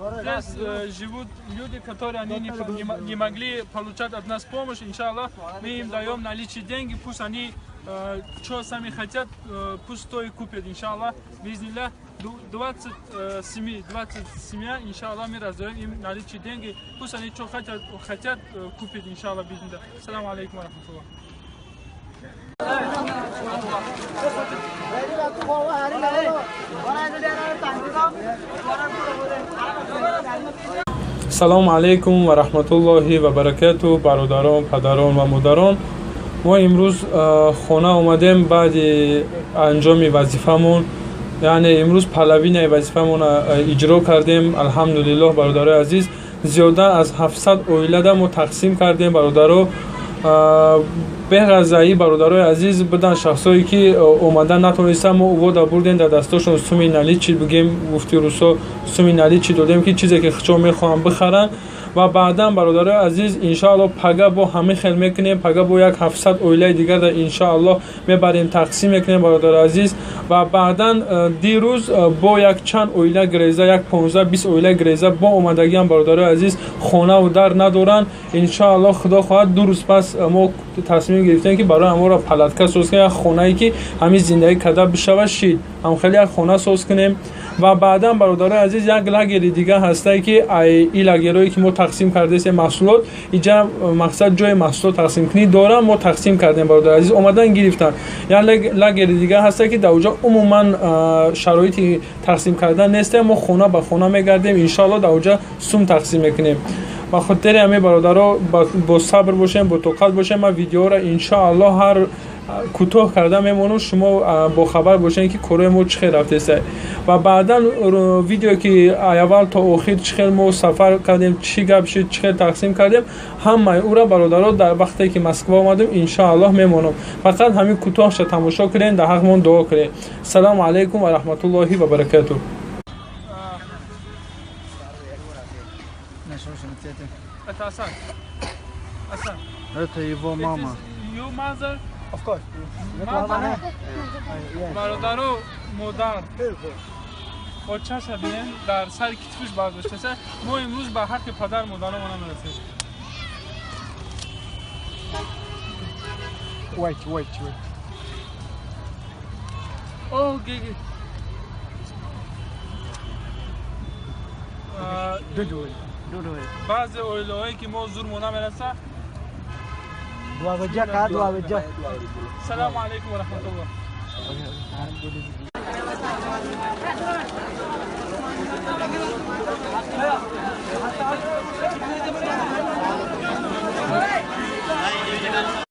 Здесь живут люди, которые они не могли получать от нас помощь. Иншаллах, мы им даем наличие деньги, пусть они что сами хотят, пусть то и купят, иншаллах. Бизнилlah, 27, 27, иншаллах, мы раздаем им наличие деньги, пусть они что хотят, купить, иншаллах, бизнилlah. Саламу алейкум ва рахматуллах. Салому алейкум ва раҳматуллоҳи ва баракату, бародарон, падарон ва модарон. Мо имрӯз хона омадем баъди анҷоми вазифамон, яъне имрӯз половинаи вазифамон иҷро кардем. Алҳамдулиллоҳ, бародарои азиз, зиёда аз 700 оилада мо тақсим кардем, бародаро. Беғазаи бародарои азиз будан шахсое ки омада натонистанд, мо увода бурдем дар дастошон суми наличи, бигем гуфти русо суми наличи додем, ки чизе ки хичо мехоҳанд бихаранд. Ва баъдан, бародарои азиз, иншааллоҳ пага бо ҳамин хел мекунем, пага бо як 700 оилаи дигар да иншааллоҳ мебарем, тақсим мекунем, бародарои азиз. Ва баъдан дирӯз бо як чанд оила греза, як 15-20 оила греза бо омадагиам, бародарои азиз, хонаву дар надоранд. Иншааллоҳ, худо хоҳад, 2 рӯз пас мо тасмим гирифтем, ки барои ҳамонро палатка соз кунем, як хонае ки ҳамин зиндагӣ карда бишава шид, ҳам хеле як хона соз кунем. Ва баъдан, бародарои азиз, як лагери дига ҳастае, ки и лагерое ки мо тақсим кардесем маҳсулот, иҷа мақсад ҷои маҳсулот тақсимкунӣ дорам, мо тақсим кардем, бародари азиз, омадан гирифтан. Як лагери дига ҳастае, ки дар оҷа умуман шароити тақсим кардан нестем, мо хона ба хона мегардем, иншоаллоҳ дар оҷа сум тақсим мекунем. Ба хотири ҳамин, бародаро, бо сабр бошем, бо тоқат бошем. Ман видеоро иншоаллоҳ ҳар кӯтоҳ карда мемонам, шумо бохабар бошед, ки корои мо чӣ хел рафтеста. Ва баъдан видео ки аввал то охир чӣ хел мо сафар кардем, чӣ гап шуд, чӣ хел тақсим кардем, ҳамаи ӯра, бародаро, дар вақте ки Москва омадем, иншоаллоҳ мемонам. Фақат ҳамин кӯтоҳша тамошо кунем, дар ҳақмон дуо кунем. Салому алайкум ва раҳматуллоҳи ва баракатуҳ. Это Асан. Асан. Это его мама. Your mother? Of course. Mother? Бародару модар. Очаша бинем, дар сари китфиш бардоштаса. Мо имрӯз ба ҳаққи падар модарамон намерасем. Wait, wait, wait. Oh, Gigi. Don't worry. Don't worry. Баъзе оилаҳое ки мо зурмо намераса. Дуаваҷа ка дуаваҷа. Салому алайкум ва раҳматуллоҳ.